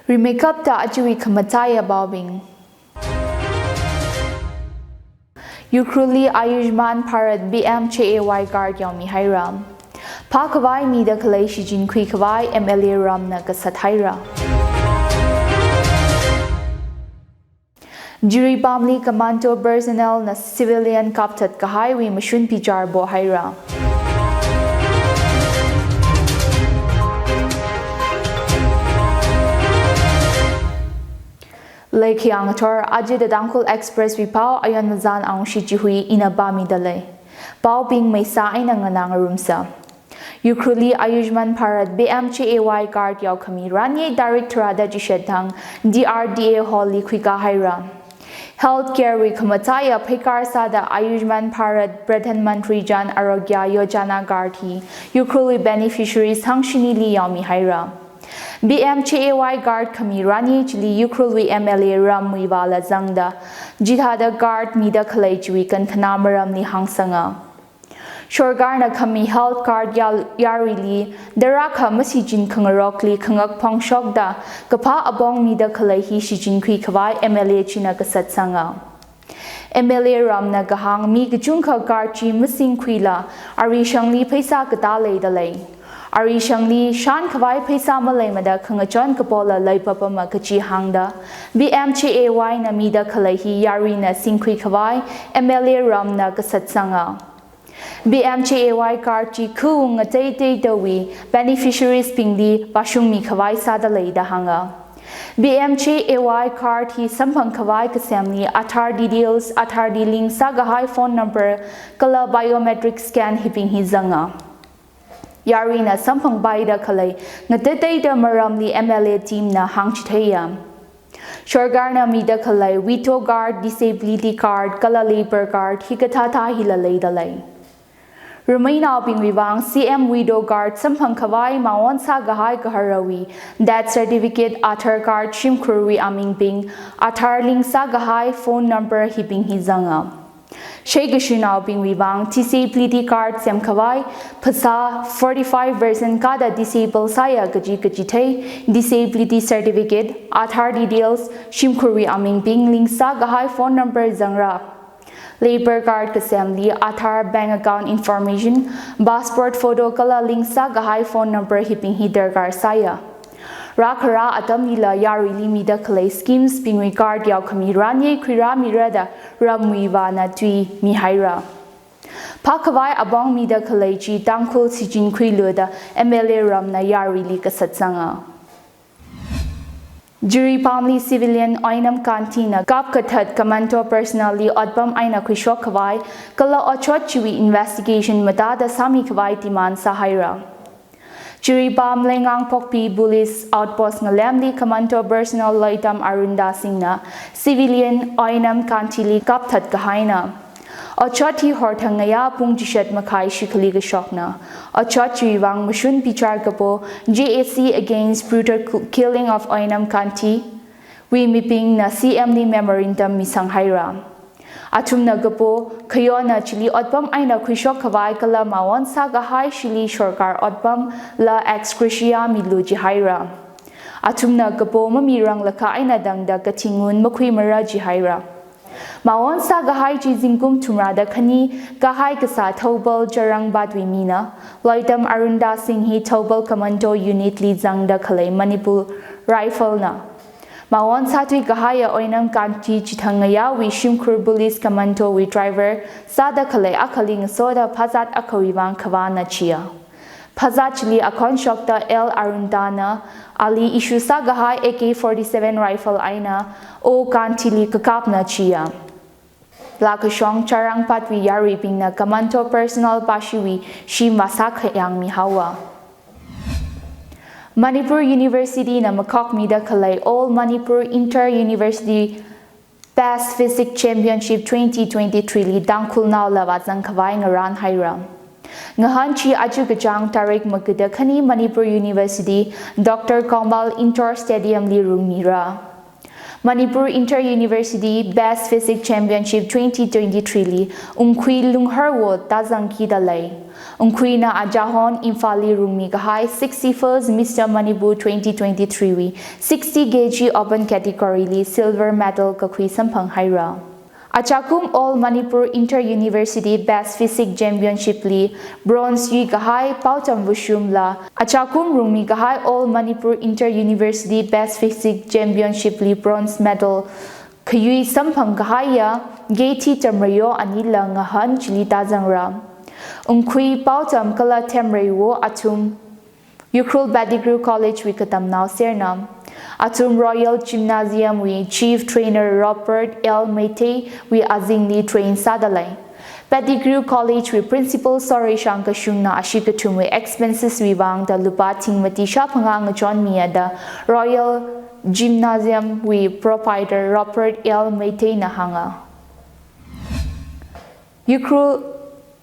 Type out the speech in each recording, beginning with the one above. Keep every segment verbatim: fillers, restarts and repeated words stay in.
Rimeikapta ajawui khamataiya paobing. Ukhrulli Ayushman Bharat P M J A Y card yaomihaira. Phākhavai mida khalei shichinkhui khavai M L A ramna kasat haira. Jiribamli commando personnel na civilian kapthat kahaiwui mashun bichar pohaira. Leikhayang athor, aja The Tangkhul Express wui pao ayon mazan aungshi chihui ina pāmida lei. Paobing meisā eina nganā ngarumsa. Ukhrulli Ayushman Bharat P M J A Y card yaokhami ranye tarik tharāda chishat thang D R D A Hall li khuikā haira. Healthcare wui khamataiya pheikar sāda Ayushman Bharat Pradhan Mantri Jan Arogya Yojana card hi Ukhrulwui beneficiaries hangshinili yaomihaira. P M J A Y card khami ranye chili Ukhrulwui M L A ramwui vāla zangda, chithāda card mida khalei chiwui kankhana maramli hāngsanga. Sorkarna khami health card ya-, yaruili, tarākha masichin khangarokli khangak phongshokda, kaphā apong mida khalei hi shichinkhui khavai M L A china kasatsanga. M L A ramna kahāng mi kachungkha card chi masingkhuila, arishangli pheisā katā leida lei. Arishangli shān khavai pheisā maleimada khangachon kapola leipapama kachi hāngda, P M J A Y na mida khalei hi yaruina singkhui khavai M L A ramna kasatsanga. P M J A Y card chi khaung ngateiteidawui beneficiaries bingli vāshungmi khavai sāda leida hānga. P M J A Y card hi samphang khavai kasemli Aadhaar details, Aadhaar li link sākahai phone number, kala biometric scan hibing hi zanga. Yaruina samphangpaida khalei ngateiteida maramli M L A team na hāngchitheiya. Sorkarna mida khalei widow card, disability card, kala labour card hikathāthā hila leida lei. Rameinaobingwui vang C M widow card samphang khavai mawon sākahai gaharawui death certificate, Aadhaar card, shimkhurwui amingbing, Aadhaar link sākahai phone number hibing hi zanga. Sheikashinaobingwui vang disability card semkhavai, phasā forty-five percent kada disable sāya kaji kachithei, disability certificate, Aadhaar details, shimkhurwui amingbing link sākahai phone number zangra. Labour card kasemli Aadhaar, bank account information, passport photo kala link sākahai phone number hibing hi darkar sāya. Rākhara atamlila yaruili mida khalei schemes bingwui card yaokhami ranye khuirāmira da ramwui vāna tui mihaira. Phākhavai apong mida khalei chi Tangkhul shichinkhuilu da M L A ramna yaruili kasatsanga. Jiribamli civilian Oinam Kanti na kapkathat commando personnel li otpam eina khuishok khavai, kala otshot chiwui investigation matāda sāmi khavai demand sāhaira. Jiribam Leingang Pokpi Police Outpost ngalemli commando personnel Loitam Arunda Singh na civilian Oinam Kanti li kapthat kahaina. Otshot hi horthang ngayā pung chishat makhai shikhali kashokna. Otshot chiwui vang mashun bichar kapo J A C Against Brutal Killing of Oinam Kanti wui mibingna C M li memorandum misang haira. Athumna kapo, khayona chili otpam eina khuishok khavai kala mawon sākahai shili sorkar otpam la ex gratia milu jihaira. Athumna kapo mamiranglakha eina tangda kathingun makhuimara jihaira. Mawon sākahai chi zingkum thumrada khani kahai kasā Thoubal Charangpatwui mina, Loitam Arunda Singh hi Thoubal Commando Unit li zangda khalei Manipur Rifle na. Mawon sāthui kahaiya Oinam Kanti chithang ngayāwui shimkhur police commando wui driver sāda khalei akhali ngasoda phazat akhawui vang khavāna chiya. Phazat chili akhon shokta L Arunda na ali issue sākahai A K forty-seven rifle eina O Kanti li kakapna chiya. Laa kashong Charangpatwui yaruibingna commando personnel pashiwui shim vāsā khayang mihaowa. Manipur University na makhokmida khalei All Manipur Inter University Pass Physique Championship twenty twenty-three li Tangkhulnaola vāzang khavai ngarān haira. Ngahān chi aja kachāng tarik magada khani Manipur University Doctor Kamal Indoor Stadium li rungmira. Manipur Inter-University Best Physique Championship twenty twenty-three li Ungkhui Lungharwo tazangkida lei. Ungkhuina ajahon Imphalli rungmi kahai sixty-first Mister Manipur twenty twenty-three wui sixty K G open category li silver medal kakhui samphang haira. Achakum All Manipur Inter-University Best Physique Championship li bronze yui kahai Paocham Vushum la, achakum rungmi kahai All Manipur Inter-University Best Physique Championship li bronze medal khayui samphang kahaiya Gaithi Tamrayo anila ngahān chili tazangra. Ungkhui Paocham kala Tamrayo athum Ukhrul Pettigrew College wui katamnao serna. Athum Royal Gymnasium wui Chief Trainer Robert L Meitei wui azingli train sāda lei. Pettigrew College wui Principal Soreshang Kashungna ashi kathumwui expenses wui vangda lupā thing mati shāphangā ngachonmiya da Royal Gymnasium wui proprietor Robert L Meitei na hānga. Ukhrul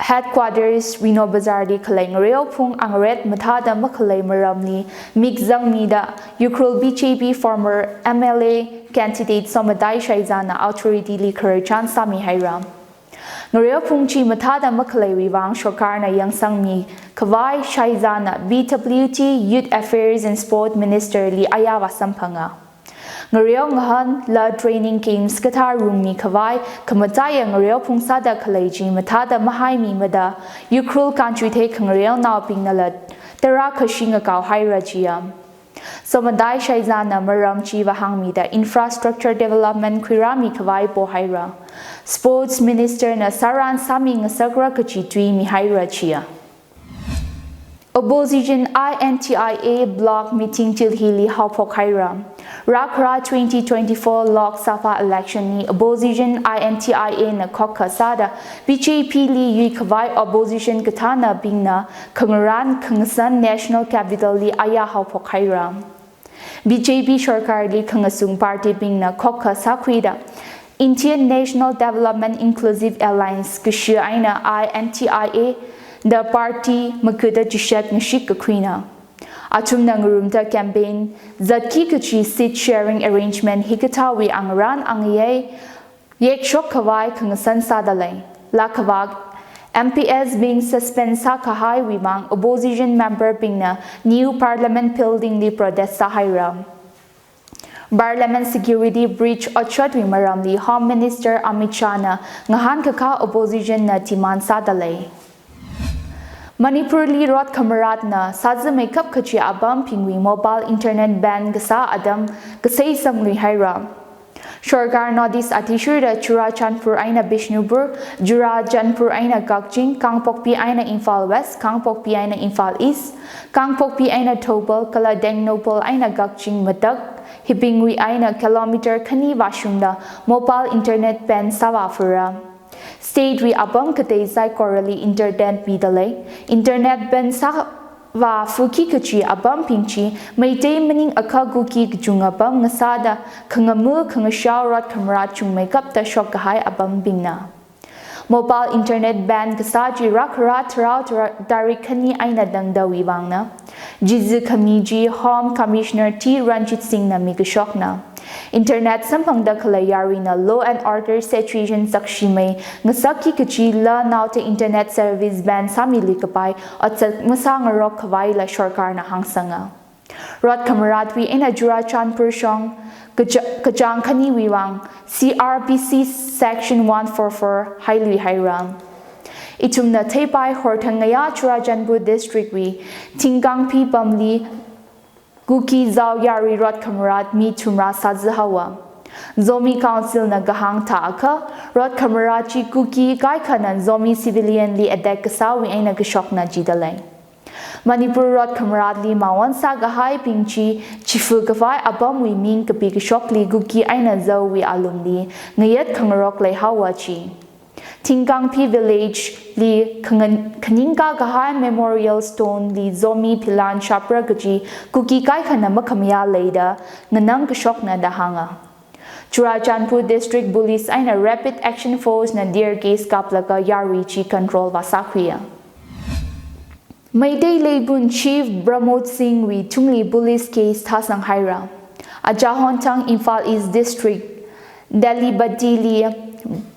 Headquarters Vino Bazar li khalei ngareo phung angaret mathāda makhalei maramli mikzangmida Ukhrul B J P former M L A candidate Somadai Shaizana authority li khararchan sāmi haira. Ngareo phung chi mathāda makhaleiwui vang sorkarna yangsangmi khavai Shaizana P W D Youth Affairs and Sport Minister li ayā vāsamphanga. Ngareo ngahānla training camps kathā rungmi khavai khamataiya ngareo phung sāda khalei chi mathāda mahaimimada Ukhrul Kangchuithei khangareonaobingnala tarākhashi ngakao haira chiya. Somadai Shaizana maram chi vāhāngmida infrastructure development khuirāmi khavai pohaira. Sports Minister na sāran sāmi ngasakra kachi tuimi haira chiya. Opposition I N T I A bloc meeting Delhi li haophok haira. Rākhara twenty twenty-four Lok Sabha election li opposition I N T I A na khokkha sāda B J P li yui khavai opposition kathānabingna khangarān khangasan National Capital li ayā haophok haira. B J P sorkarli khangasung party bingna khokkha sākhuida Indian National Development Inclusive Alliance kashi eina I N T I A da party makuda chishat ngashik kakhuina. Athumna ngarumda campaign zatki kachi seat sharing arrangement hikathāwui angarān angayei yekshok khavai khangasan sāda lei. Lakhavak M P S bing suspend sākahaiwui mang opposition member bingna New Parliament Building li protest sāhaira. Parliament security breach otshotwui maramli Home Minister Amit Shah na ngahānkakā opposition na demand sāda lei. Manipur li rot khamaratna sāzāmeikap kachi apambingwui mobile internet ban kasā atam kasei samlui haira. Sorkar notice athishurda Churachandpur eina Bishnupur, Churachandpur eina Kakching, Kangpokpi eina Imphal West, Kangpokpi eina Imphal East, Kangpokpi eina Thoubal kala Tengnoupal eina Kakching matak, hibingwui eina kilometer khani vāshungda mobile internet ban sāvāphura. State wui apam katei saikorali internet mida lei. Internet ban sāvāphuki kachi apambing chi Meitei maningakha Kuki kachungkha apam ngasāda khangamu khangashao rot khamarat chungmeikapta shokkahai apambingna. Mobile internet ban kasā chi rākhara tharao tara-, tarik khani eina tangdawui vangna. Chizi khami chi Home Commissioner T Ranjit Singh na mikashokna. Internet samphangda khalei yaruina law and order situation sakshimei ngasakki kachila naoda internet service ban sāmilui kapai otsak masāngarok khavaila sorkarna hāngsanga. Rot khamaratwui eina Churachandpur shong kacha-, kachāng khaniwui vang C R P C section one four four hailui haira. Ithumna theipai horthang ngayā Churachandpur district wui Thingkangphi pamli Kuki Zao yarui rot khamarat mi thumrā sāzāhaowa. Zomi Council na kahāng thākha, rot khamarat chi Kuki kaikhana Zomi civilian li attack kasāwui eina kashokna jida lei. Manipur rot khamaratli mawon sākahaibing chi chifa khavai apamwui ming kapi kashokli Kuki eina Zao wui alungli ngayat khangarok leihaowa chi. Thingkangphi village li khangan-, khaningkā kahai memorial stone li Zomi philan shapra kaji Kuki kaikhana makhamayā leida nganang kashokna da hānga. Churachandpur District Police eina Rapid Action Force na tear gas kaplaga yarui chi control vāsākhuiya. Meitei Leibun Chief Pramod Singh wui tungli police case thāsang haira. Ajahonthang, Imphal East District, Delibadili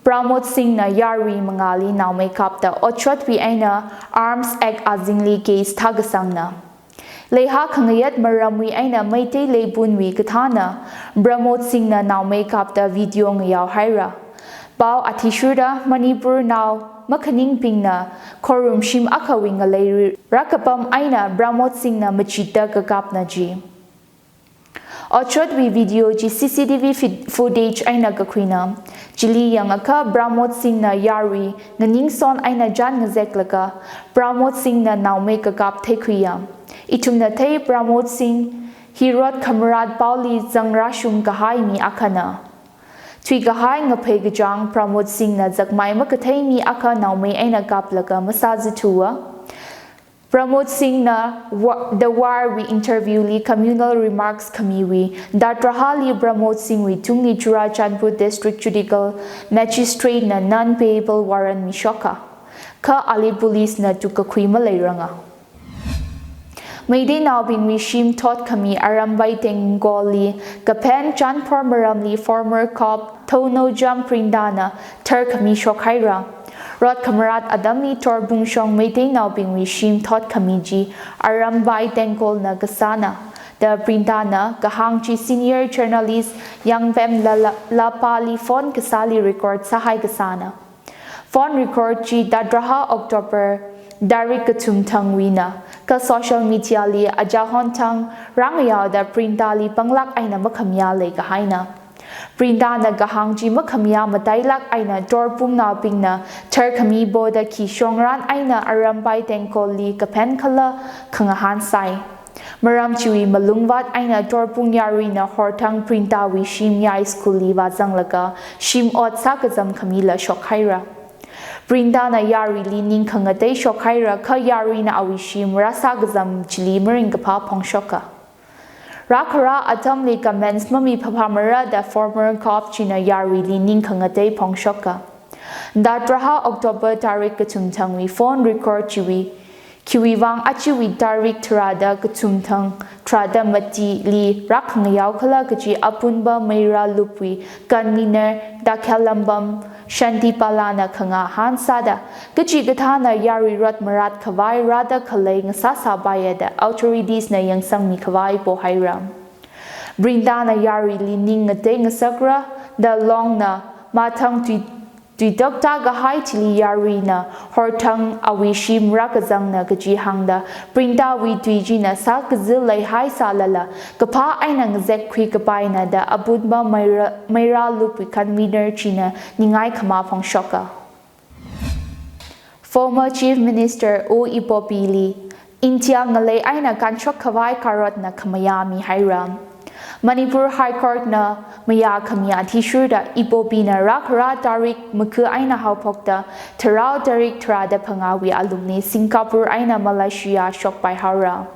Pramod Singhna yarui mangāli naomei kapta otshotwui eina Arms Act azingli case thākasangna. Leihā khangayat maramwui eina Meitei Leibunwui kathāna Pramod Singhna naomei kapta video ngayao haira. Pao athishurda Manipur nao makhaningbingna khorum shim akhawui ngalei rakapam eina Pramod Singhna machida kakapna ji. Otshotwui video chi C C T V fit-, footage eina kakhuina. Chili yangakha Pramod Singhna yarui nganingson eina chān ngazeklaga Pramod Singhna naomei kakap theikhuiya. Ithumna thei Pramod Singh hi rot khamarat paoli zangrashung kahai mi akhana. Thuikahai ngaphei kachāng Pramod Singhna zakmai makathei mi akha naomei eina kaplaga masāzathuwa. Pramod Singhna wa-, The War wui interview li communal remarks khamiwui Dadraha li Pramod Singhwui tungli Churachandpur District Judicial Magistrate na non-bailable warrant mishoka. Kha ali police na tukkakhui maleiranga. Meitei naobingwui shim thot khami Arambai Tengkol li kaphen chānphor maramli former cop Thounaojam Printana tharkhami shokhaira. Rot khamarat atamli Torbung shong Meitei naobingwui shim thot khami chi Arambai Tengkolna kasāna da Printana kahāng chi senior journalist Yangpem Lala-, Lapali phone kasāli record sāhai kasāna. Phone record chi Dadraha October tarik kathum thangwuina, kha social media li Ajahonthang rāngayaoda Printali panglāk eina makhamayā leikahaina. Printana kahāng chi makhamayā matailāk eina Torbung naobingna tharkhami poda khi shongran eina Arambai Tengkolli kaphen khala khangahān sai. Maram chiwui malungvāt eina Torbung yaruina horthang Printawui shim yai school li vāzanglaga shim ot sākazam khamila shokhaira. Printana yaruili ning khangatei shokhaira kha yaruina awui shim rāsākazam chili maringkaphā phongshoka. Rākhara atamli comments mamiphaphamara da former cop china yaruili ning khangatei phongshoka. Dadraha October tarik kathum thangwui phone record chiwui, khiwui vang ajawui tarik tharāda kathum thang tharāda matili rākhangayao khala kaji Apunba Meira Lupwui convener Dakhelambam Shantipalana khangahān sāda, kachikathāna yarui rot marat khavai rāda khalei ngasāsāpaiya da authorities na yangsangmi khavai pohaira. Printana yaruili ning ngatei ngasakra da longna mathang tui, tuitak tākahai chili yaruina horthang awui shim rākazangna kaji hāngda Printawui tui china sākazil leihai sālala kaphā eina ngazekkhui kapaina da Apunba Meira, Meira Lupwui convener china ningai khamā phongshoka. Former Chief Minister O Ibobili India ngalei eina kānshok khavai karotna khamayā mihaira. Manipur High Court na mayā khami athishurda Ibobina rākhara tarik makha eina haophokta tharao tarik tharāda phangāwui alungli Singapore eina Malaysia shokpai haora.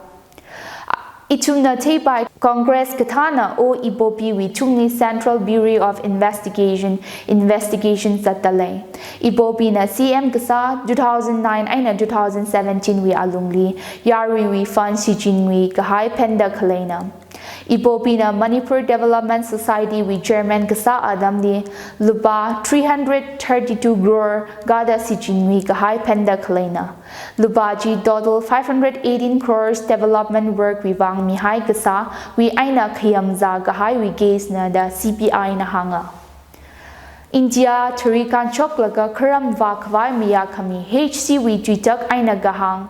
Ithumna theipai Congress kathāna O Ibobiwui tungli Central Bureau of Investigation investigation zatdalei. Ibobina C M kasā two thousand nine eina two thousand seventeen wui alungli yaruiwui fund shichinwui kahai phenda khaleina. Ibobina Manipur Development Society wui chairman kasā atamli lupā three hundred thirty-two crore gada shichinwui kahai phenda khaleina. Lupā chi total five hundred eighteen crores development work wui vang mihai kasāwui eina khayamzā kahaiwui case na da C B I na hānga. India thuri kānshoklaga kharam vākhavai mayā khami H C wui tuitak eina kahāng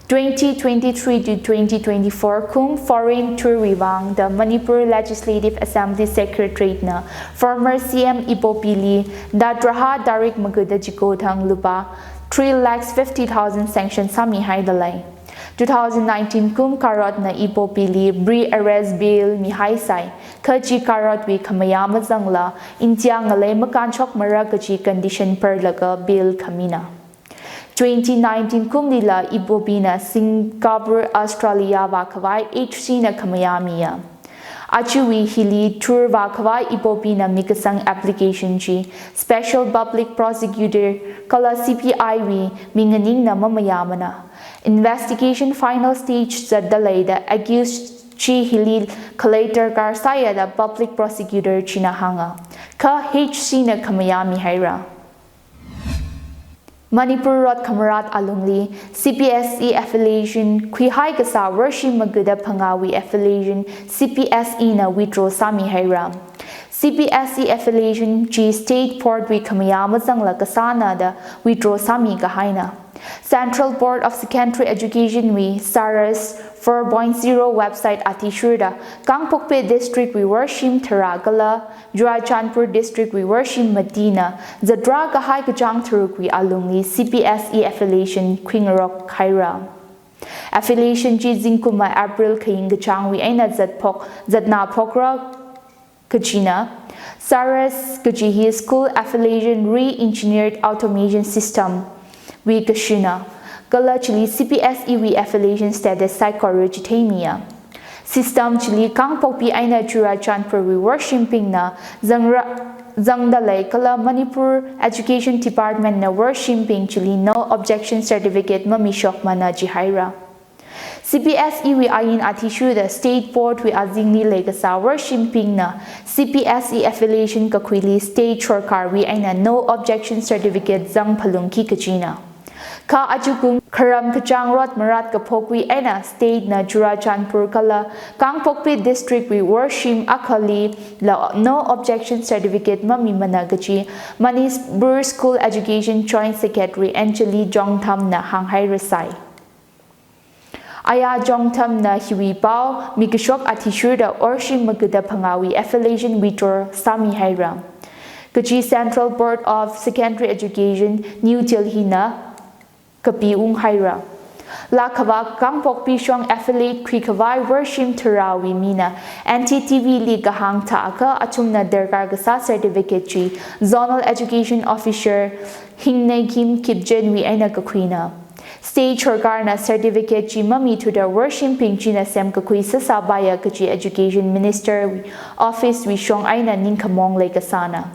twenty twenty-three to twenty twenty-four kum foreign tour wui vang da Manipur Legislative Assembly Secretariat na former C M Ibobili Dadraha tarik makhada chiko thang lupā three lakhs fifty thousand sanction sāmihaidalei. Two thousand nineteen kum karotna Ibobili pre-arrest bail mihaisai, kha chi karotwui khamayā mazangla India ngalei makānshokmara kaji condition perlaga bail khamina. Twenty nineteen kumlila Ibobina Singapore, Australia vākhavai H C na khamayā miya. Ajawui hili tour vākhavai Ibobina mikasang application chi Special Public Prosecutor kala C B I wui minganingna mamayāmana. Investigation final stage zatdaleida accused chi hili khalei darkar sāya da Public Prosecutor china hānga. Kha H C na khamayā mihaira. Manipur rot khamarat alungli C B S E affiliation khuihai kasā worshim magada phangāwui affiliation C B S E na withdraw sāmihaira. C B S E affiliation chi state board wui khamayā mazangla kasāna da withdraw sāmi kahaina. Central Board of Secondary Education wui SARAS four point zero website athishurda Kangpokpi District wui worshim tharā kala Churachandpur District wui worshim matina zatra kahai kachāng tharukwui alungli C B S E affiliation khuingarok haira. Affiliation chi zingkumwui April khaying kachāngwui eina zatphok, zatna phokra kachina. SARAS kachi hi School Affiliation Re-Engineered Automation System wui kashina. Kala chili C B S E wui affiliation status saikora chitheimiya. System chili Kangpokpi eina Churachandpur wui worshimbingna zangra, zangda lei kala Manipur Education Department na worshimbing chili no objection certificate mamishokmana jihaira. C B S E wui ain athishurda state board wui azingli leikasā worshimbingna C B S E affiliation kakhuili state sorkarwui eina no objection certificate zangphalungki kachina. Kha ajakum kharam kachāng rot marat kaphokwui eina state na Churachandpur kala Kangpokpi District wui worshim akhalila no objection certificate mamimana kachi Manipur School Education Joint Secretary Anjali Jongtham na hānghairasai. Aya Jongtham na hiwui pao mikashok athishurda worshim magada phangāwui affiliation withdraw sāmihaira kachi Central Board of Secondary Education, New Delhi na kapiunghaira. Laa khavā Kangpokpi shong affiliate khuikhavai worshim tharāwui mina N D T V li kahāng thākha athumna darkar kasā certificate chi Zonal Education Officer Hingnekim Kipgenwui eina kakhuina. State sorkarna certificate chi mamithuda worshimbing china semkakhui sāsāpaiya kachi Education Minister wui office wui shong eina ningkhamong leikasāna.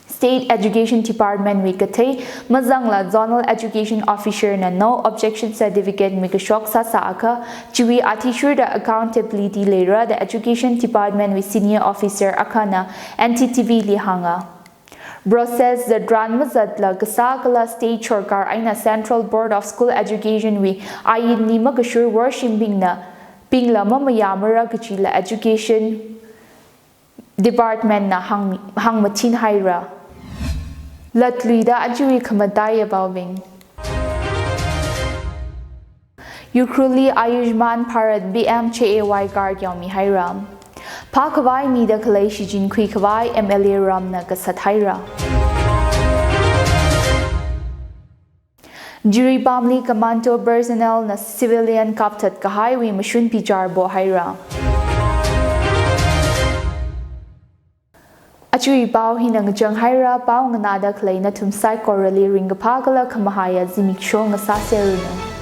State Education Department wui kathei mazangla Zonal Education Officer na no objection certificate mikashok sāsākha chiwui athishurda accountability leira da Education Department wui senior officer akhana N D T V li hānga. Process zatran mazatla kasā kala state sorkar eina Central Board of School Education wui ainli makashur worshimbingna bingla mamayāmara kachila Education Department na hāng, hāngmathinhaira. Latluida ajawui khamataiya paobing. Ukhrulli Ayushman Bharat P M J A Y card yaomihaira. Phākhavai mida khalei shichinkhui khavai M L A ramna kasathaira. Jiribamli commando personnel na civilian kapthat kahaiwui mashun bichar pohaira. Ajawui pao hina ngachanghaira, pao nganāda khalei nathum saikorali ringkaphā kala khamahaiya zimiksho ngasāserranu.